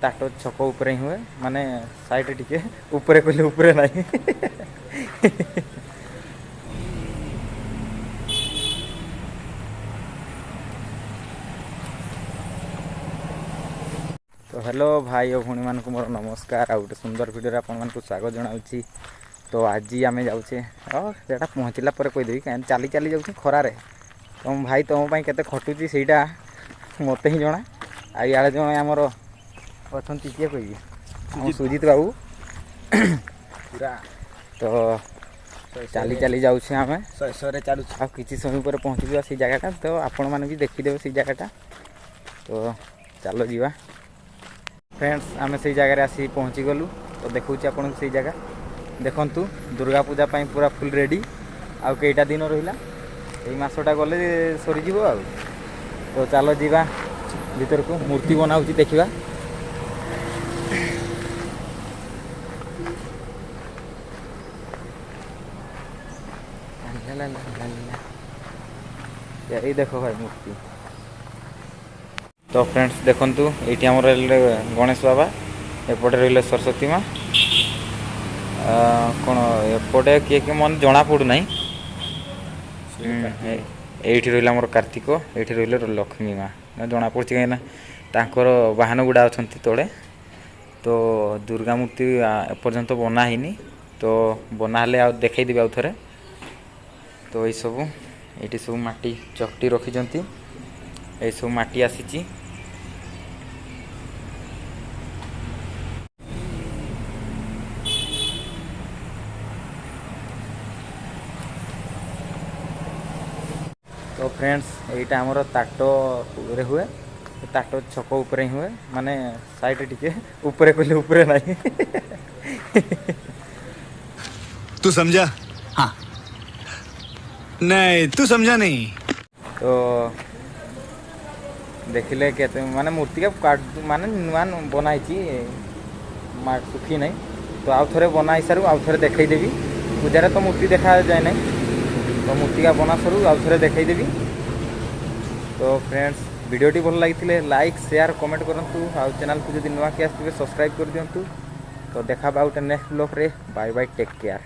ତାଟ ଛକ ଉପରେ ହିଁ ହୁଏ, ମାନେ ସାଇଡ଼ରେ ଟିକେ ଉପରେ କହିଲେ ଉପରେ ନାହିଁ। ତ ହ୍ୟାଲୋ ଭାଇ ଓ ଭଉଣୀମାନଙ୍କୁ ମୋର ନମସ୍କାର। ଆଉ ଗୋଟେ ସୁନ୍ଦର ଭିଡ଼ିଓରେ ଆପଣମାନଙ୍କୁ ସ୍ୱାଗତ ଜଣାଉଛି। ତ ଆଜି ଆମେ ଯାଉଛେ, ସେଇଟା ପହଞ୍ଚିଲା ପରେ କହିଦେବି, କାହିଁକି ଚାଲି ଚାଲି ଯାଉଛି ଖରାରେ। ତମ ଭାଇ ତୁମ ପାଇଁ କେତେ ଖଟୁଛି ସେଇଟା ମୋତେ ହିଁ ଜଣା। ଆଉ ଇଆଡ଼େ ଜଣେ ଆମର ଅଛନ୍ତି, କିଏ କହିବି, ଆମ ସୁଜିତ ବାବୁ। ପୁରା ତ ଚାଲି ଚାଲି ଯାଉଛେ ଆମେ। ଶହେ ଶହେରେ ଚାଲୁଛୁ। ଆଉ କିଛି ସମୟ ପରେ ପହଞ୍ଚିଯିବା ସେଇ ଜାଗାଟା, ତ ଆପଣମାନେ ବି ଦେଖିଦେବେ ସେଇ ଜାଗାଟା। ତ ଚାଲ ଯିବା। ଫ୍ରେଣ୍ଡସ୍, ଆମେ ସେଇ ଜାଗାରେ ଆସି ପହଞ୍ଚିଗଲୁ। ତ ଦେଖାଉଛି ଆପଣଙ୍କୁ ସେଇ ଜାଗା। ଦେଖନ୍ତୁ, ଦୁର୍ଗା ପୂଜା ପାଇଁ ପୁରା ଫୁଲ୍ ରେଡ଼ି। ଆଉ କେଇଟା ଦିନ ରହିଲା, ଏଇ ମାସଟା ଗଲେ ସରିଯିବ ଆଉ। ତ ଚାଲ ଯିବା ଭିତରକୁ, ମୂର୍ତ୍ତି ବନାଉଛି ଦେଖିବା। ଏଇ ଦେଖ ଭାଇ ମୂର୍ତ୍ତି। ତ ଫ୍ରେଣ୍ଡସ୍ ଦେଖନ୍ତୁ, ଏଇଠି ଆମର ରହିଲେ ଗଣେଶ ବାବା, ଏପଟେ ରହିଲେ ସରସ୍ୱତୀ ମା। କ'ଣ ଏପଟେ କିଏ କିଏ ମନେ ଜଣା ପଡ଼ୁନାହିଁ। ଏଇଠି ରହିଲା ଆମର କାର୍ତ୍ତିକ, ଏଇଠି ରହିଲେ ଲକ୍ଷ୍ମୀ ମା। ଜଣା ପଡ଼ୁଛି କାହିଁକିନା ତାଙ୍କର ବାହନ ଗୁଡ଼ା ଅଛନ୍ତି ତଳେ। ତ ଦୁର୍ଗା ମୂର୍ତ୍ତି ଏପର୍ଯ୍ୟନ୍ତ ବନା ହେଇନି, ତ ବନା ହେଲେ ଆଉ ଦେଖେଇଦେବି ଆଉ ଥରେ। ତ ଏଇସବୁ ଏଇଠି ସବୁ ମାଟି ଚକଟି ରଖିଛନ୍ତି, ଏଇସବୁ ମାଟି ଆସିଛି। ତ ଫ୍ରେଣ୍ଡସ୍, ଏଇଟା ଆମର ତାଟରେ ହୁଏ, ତାଟ ଛକ ଉପରେ ହିଁ ହୁଏ, ମାନେ ସାଇଡ଼ରେ ଟିକେ ଉପରେ କହିଲେ ଉପରେ ନାହିଁ। तू समझा? हाँ, नहीं तू समझा नहीं। ତ ଦେଖିଲେ କେତେ ମାନେ ମୂର୍ତ୍ତିକା ମାନେ ନୂଆ ବନା ହେଇଛି, ଶୁଖି ନାହିଁ। ତ ଆଉ ଥରେ ବନା ହେଇସାରୁ ଆଉ ଥରେ ଦେଖେଇଦେବି। ପୂଜାରେ ତ ମୂର୍ତ୍ତି ଦେଖାଯାଏ ନାହିଁ, ତ ମୂର୍ତ୍ତିକା ବନା ସରୁ ଆଉ ଥରେ ଦେଖେଇଦେବି। ତ ଫ୍ରେଣ୍ଡସ୍, ଭିଡ଼ିଓଟି ଭଲ ଲାଗିଥିଲେ ଲାଇକ୍, ସେୟାର, କମେଣ୍ଟ କରନ୍ତୁ। ଆଉ ଚ୍ୟାନେଲକୁ ଯଦି ନୂଆ କି ଆସିଥିବେ ସବସ୍କ୍ରାଇବ୍ କରିଦିଅନ୍ତୁ। ତ ଦେଖା ଆଉ ଗୋଟେ next ବ୍ଲଗ୍ରେ। Bye bye, take care.